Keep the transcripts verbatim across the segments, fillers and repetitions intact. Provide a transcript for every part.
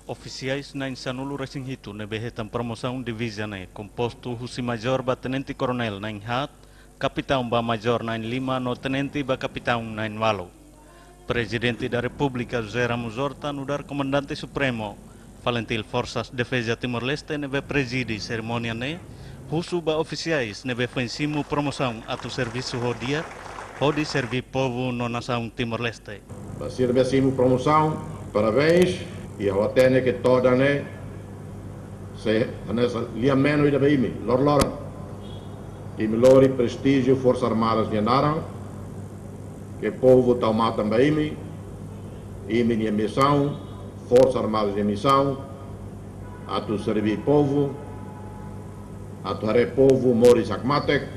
Ofisiais na'in sanulu-resin-hitu ne'ebé hetan promosaun diviza ne'e kompostu husi majór ba tenente-koronél na'in haat, kapitaun ba majór na'in lima no tenente ba kapitaun na'in ualu. Prezidente da Repúblika José Ramos Horta nu'udar Komandante Supremu Falintil Forsas Defeza Timor-Leste ne'ebé prezide serimónia ne'e, husu ba ofisiais ne'ebé foin simu promosaun atu servisu ho di'ak, hodi serví povu no nasaun Timor-Leste. Ba sira ne'ebé simu promosaun, parabéns, i ha'u hatene ke todan ne'e sei hanesan lia-menon ida ba imi, loroloron. Imi lori prestíjiu Forsas Armadas nia naran, ke povu tau matan ba imi, imi-nia misaun, Forsas Armadas nia misaun, atu serví povu, atu haree povu moris hakmatek,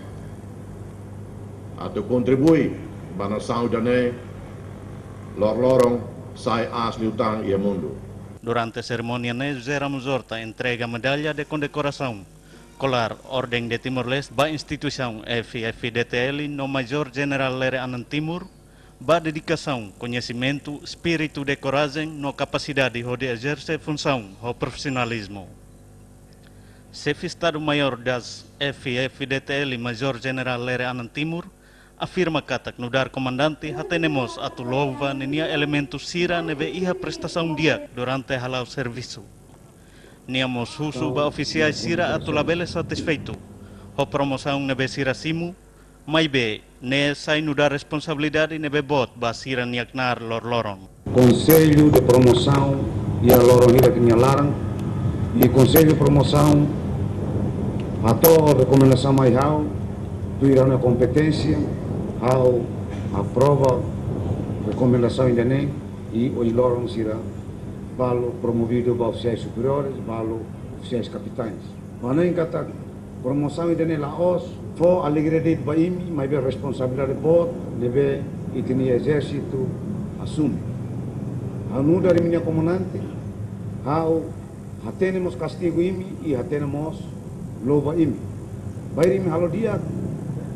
atu kontribui ba nasaun ida-ne'e loroloron sai aas liután iha mundu. Durante serimónia ne'e, José Ramos Horta entrega medalla de kondekorasaun, kolar Orden de Timor-Leste ba instituisaun F-FDTL no Majór Jenerál Lere Anan Timur, ba dedikasaun, koñesimentu, espíritu de korajen no kapasidade hodi ezerse funsaun ho profisionalizmu. Xefe Estadu-Maiór das F-FDTL Majór Jenerál Lere Anan Timur afirma katak nu'udar komandante hatene mós atu louva ninia elementu sira ne'ebé iha prestasaun di'ak durante hala'o servisu. Nia mós husu ba ofisiais sira atu labele satisfeitu ho promosaun ne'ebé sira simu, maibé ne'e sai nu'udar responsabilidade ne'ebé boot ba sira-nia knaar loroloron. Konsellu de Promosaun iha loron hirak nia laran, i Konsellu Promosaun hato'o rekomendasaun mai ha'u, tuir ha'u-nia kompeténsia, ha'u aprova rekomendasaun ida-ne'e, i ohin loron sira balu promovidu ba ofisiais superiores, balu ofisiais kapitains. Ha'u hanoin katak promosaun ida-ne'e la'ós fó alegria de'it ba imi, maibé responsabilidade boot ne'ebé ita-nia ezérsitu asume. Ha'u nu'udar imi-nia komandante, ha'u hatene mós kastigu imi i hatene mós louva imi. Bainhira imi halo di'ak,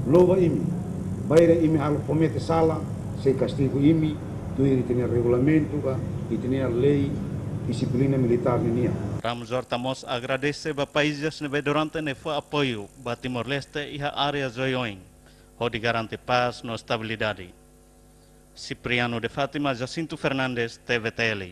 louva imi. Bainhira imi halo komete sala, sei kastigu imi, tuir ita-nia regulamentu ka, ita-nia lei dixiplina militár ninian. Ramos Horta mós agradese ba países ne'ebé durante ne'e fó apoiu ba Timor-Leste iha áreas oioin, hodi garante pás no estabilidade. Cipriano de Fátima, Jacinto Fernandes, T V T L.